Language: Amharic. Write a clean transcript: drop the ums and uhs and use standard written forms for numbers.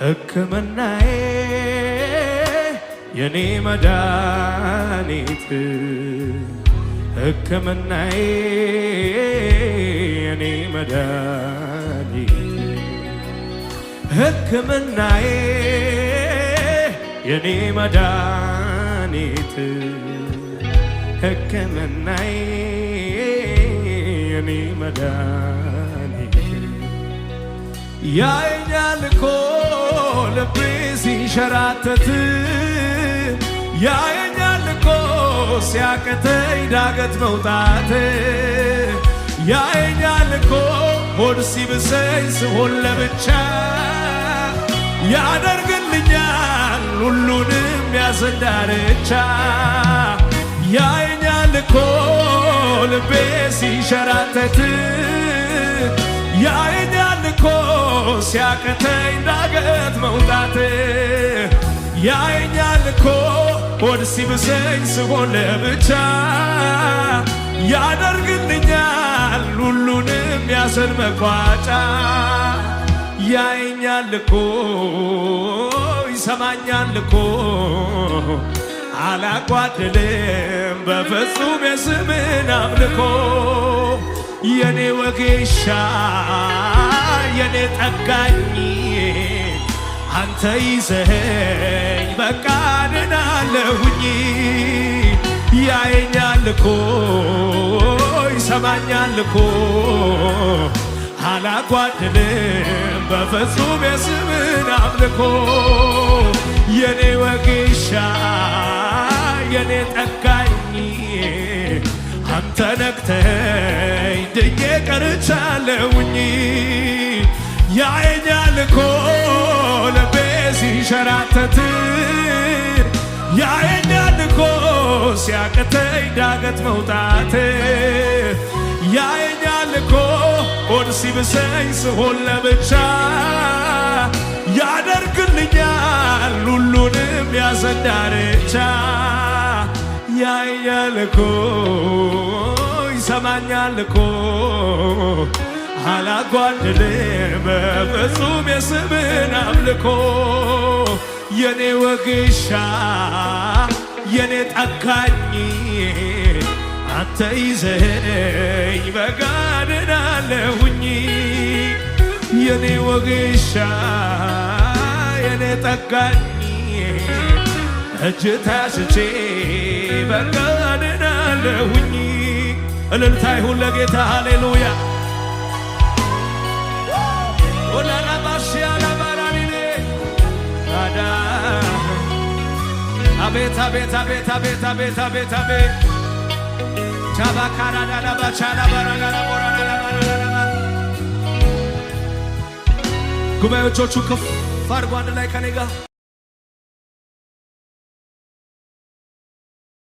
ሕክምናዬ፣ የኔ መድኃኒት፣ ሕክምናዬ፣ የኔ መድኃኒት፣ ሕክምናዬ፣ የኔ መድኃኒት፣ ሕክምናዬ፣ የኔ መድኃኒት። ያየኛል እኮ ልቤ ሲንሸራተት፣ ያየኛል እኮ ሲያቅተኝ ዳገት መውጣት፣ ያየኛል እኮ ሆድ ሲብሰኝ ስሆን ለብቻ፣ ያደርግልኛል ሁሉንም ያዘን ዳርቻ። ያየኛል እኮ ልቤ ሲንሸራተት፣ ያየኛል እኮ ሲያቅተኝ ዳገት መውጣት፣ ያየኛል እኮ ሆድ ሲብሰኝ ስሆን ለብቻ፣ ያደርግልኛል ሁሉንም ያዘን መቋጫ። ያየኛል እኮ፣ ይሰማኛል እኮ፣ አላጓድልም በፍጹም የስምን አምልኮ። የኔ ወጌሻ፣ የኔ ጠጋኝ፣ አንተ ይዘኸኝ በቃ ድናለሁኝ። ያየኛል እኮ፣ ይሰማኛል እኮ፣ አላጓድልም በፍጹም የስምን አምልኮ። የኔ ወጌሻ፣ የኔ ጠጋኝ፣ አንተ ነክተኸኝ ድኜ ቀርቻለሁኝ። ያየኛል እኮ ልቤ ሲንሸራተት፣ ያየኛል እኮ ሲያቅተኝ ዳገት መውጣት፣ ያየኛል እኮ ሆድ ሲብሰኝ ስሆን ለብቻ፣ ያደርግልኛል ሁሉንም ያዘን ዳርቻ። ያየኛል እኮ፣ ይሰማኛል እኮ፣ አላጓድልም በፍጹም የስምን አምልኮ። የኔ ወጌሻ፣ የኔ ጠጋኝ፣ አንተ ይዘኸኝ በቃ ድናለሁኝ። የኔ ወጌሻ፣ የኔ ጠጋኝ፣ እጅ ታሽቼ በቃ ድናለሁኝ። እልልታ ይሁን ለጌታ፣ ሃሌሉያ። ኦላላባሽያላባራኒኔ አዳ። አቤት አቤት አቤት አቤት አቤት አቤት አቤት። ቻባካራዳላባ ቻላባራላቦራላባራላባ። ጉባኤዎቹ ከፍ አድርጎ አንድ ላይ ከኔ ጋር።